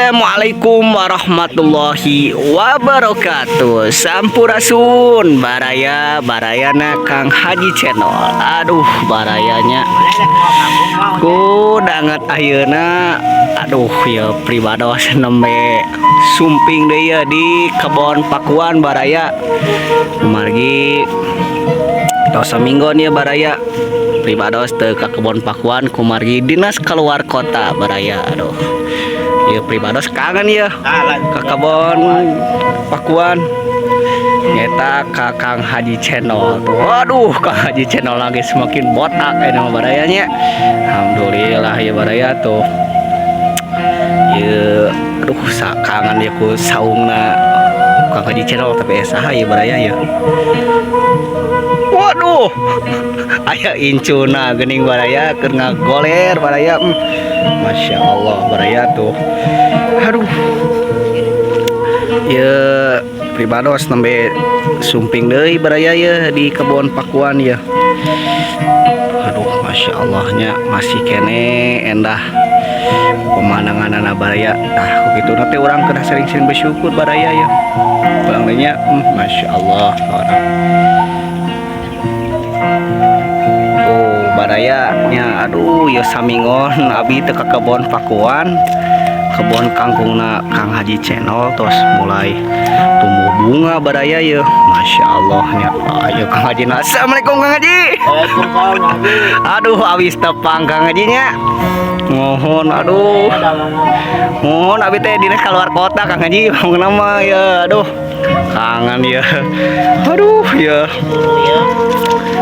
Assalamualaikum warahmatullahi wabarakatuh. Sampurasun baraya, barayana Kang Haji Channel. Aduh, barayanya ku danget ayeuna. Aduh ya, pribados nembe sumping deui ya di kebon Pakuan, baraya. Kumargi tos saminggon ya, baraya, pribados teu ka kebon Pakuan kumargi dinas keluar kota, baraya. Aduh ya, pribados kangen ya ke kebon Pakuan nyata ka Kang Haji Channel tuh. Waduh, Kang Haji Channel lagi semakin botak ini mah, barayanya. Alhamdulillah ya, baraya, tuh ya. Aduh, kangen ya ku saungna Kang Haji Channel, tapi saha ya, baraya ya? Waduh, aya incuna gening, baraya, keur ngagoler, baraya. Masya Allah, baraya, tuh. Aduh ya, pribados nembe sumping deui, baraya ya, di kebon Pakuan ya. Aduh, Masya Allahnya, masih keneh endah pemandangan, baraya. Tah, gitu nanti urang kena sering-sering bersyukur, baraya ya. Urang nya, Masya Allah urang. Oh, baraya nya, aduh ya, saminggon abi teu ka kebon Pakuan. Kebon kangkungna Kang Haji Channel terus mulai tumbuh bunga, baraya ya. Masya Allah nya. Ayo Kang Haji. Assalamualaikum, Kang Haji. Waalaikumsalam. Aduh, awis tepang, Kang Haji nya. Mohon, aduh. Mohon, abi teh dinas keluar kota, Kang Haji, mau nama ya. Aduh. Kangen ya. Aduh ya.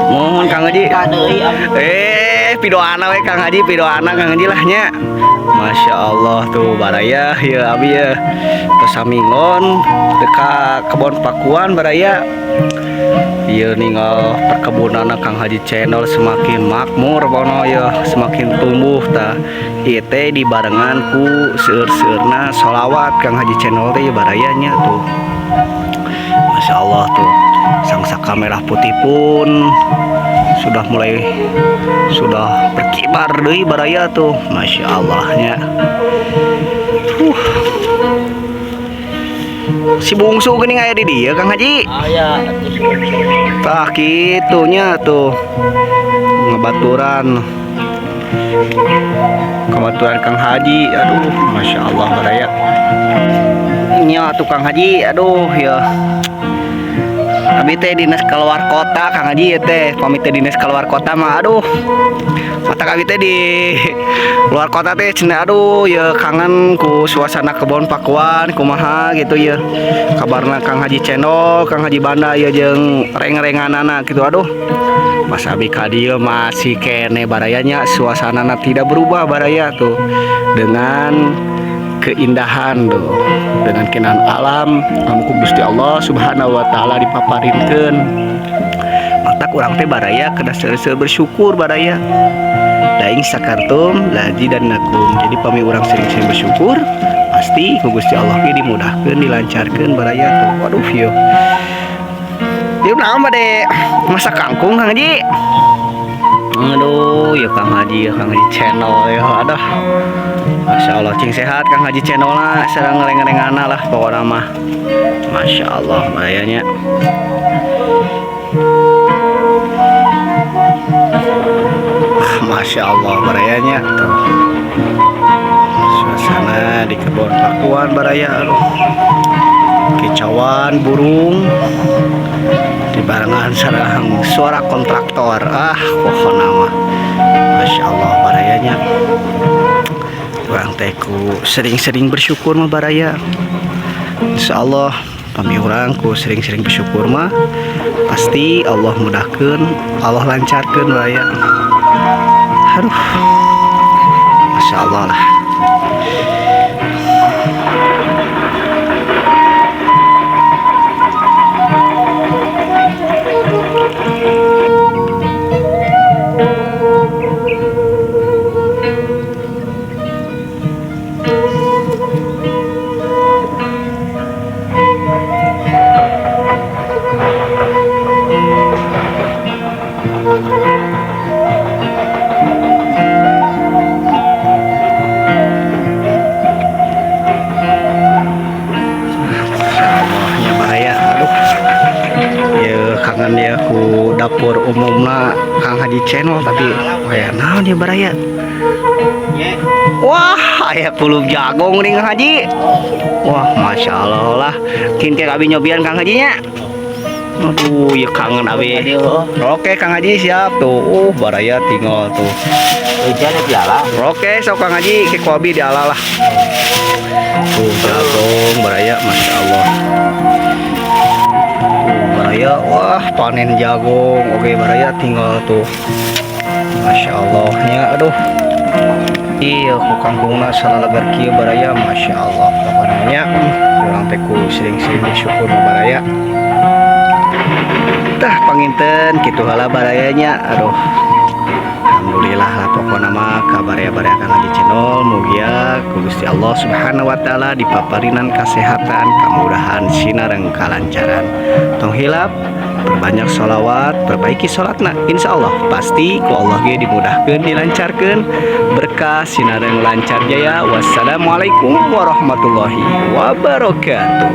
Mohon, Kang Haji. Eh, pidoana we, Kang Haji, pidoana, Kang Haji lah nya. Masya Allah tuh, baraya ya, abi ya. Terus saminggon dekat kebon Pakuan, baraya. Iya, ninggal perkebunan Kang Haji Channel semakin makmur bono ya, semakin tumbuh tah. Ieu teh dibarengan ku seueur-seueurna sholawat Kang Haji Channel teh ya, barayanya tuh. Masya Allah tuh. Sangsaka merah putih pun sudah mulai, sudah berkibar deui, baraya, tuh. Masya Allahnya. Si bungsu geuning aya di dieu, Kang Haji. Aya atuh si bungsu. Tah, kitunya tuh. Ngebaturan. Kebaturan Kang Haji. Aduh, Masya Allah, baraya. Nya tuh, Kang Haji, aduh ya. Abi teh dinas keluar kota, Kang Haji ya teh, pamit teh dinas keluar kota mah, aduh. Mata abi teh di luar kota teh cenah, aduh ya, kangen ku suasana kebon Pakuan kumaha gitu ya. Kabarna Kang Haji Channel, Kang Haji Banda ya, jeung reng-renganana gitu, aduh. Pas abi ka dieu masih keneh, barayanya, suasanana tidak berubah, baraya, tuh. Dengan keindahan tuh, dengan keindahan alam anu ku Gusti Allah Subhanahu wa taala dipaparinkeun. Matak urang teh, baraya, kedah seueur bersyukur, baraya. لئن شكرتم لأزيدنكم. Jadi pami urang sering-sering bersyukur, pasti ku Gusti Allah ge dimudahkeun, dilancarkeun, baraya, tuh. Waduh yo. Ieu naon bade masak kangkung, Kang Haji? Aduh, ya Kang Haji, ya Kang Haji Channel ya, aduh. Masya Allah, cing sehat Kang Haji Channel lah, sareng reng-rengana lah pokoknya mah. Masya Allah, barayanya. Ah, Masya Allah, barayanya tuh. Suasana di kebun Pakuan, baraya, aduh. Kicauan burung dibarengan sareng suara kontraktor. Ah, pokokna mah Masya Allah, barayanya. Urang teh ku sering-sering bersyukur mah, baraya. Insya Allah pami urang ku sering-sering bersyukur mah pasti Allah mudahkeun, Allah lancarkeun, baraya. Aduh. Masya Allah lah. Haji Channel, tapi wah, naon ya, baraya? Wah, aya pulub jagung nih, Kang Haji. Wah, masya Allah lah. Kin kayak abi nyobian, Kang Haji nya. Aduh, ya kangen abi. Oke, Kang Haji, siap tuh. Baraya, tinggal tuh. Hujan ya piala. Oke, sok, Kang Haji, ke ku abi diala lah. Tuh jagung, baraya, masya Allah. Tuh, baraya, wah, panen jagung. Oke, baraya, tinggal tuh. Masya Allahnya, aduh. Iya, ku kangkungna salalegar kieu, baraya, masya Allah. Pokoknya urang teh ku sering-sering bersyukur mah, baraya. Tah, panginten kitu heula, barayanya. Aduh. Alhamdulillah lah pokokna mah kabar ya, baraya Kang Haji Channel, mugia ku Gusti Allah Subhanahu wa Taala dipaparinan kesehatan, kemudahan, sinareng kalancaran. Tong hilap perbanyak sholawat, perbaiki sholatna, insya Allah pasti ku Allah ge dimudahkan, dilancarkan, berkah sinareng lancar jaya. Wassalamualaikum warahmatullahi wabarakatuh.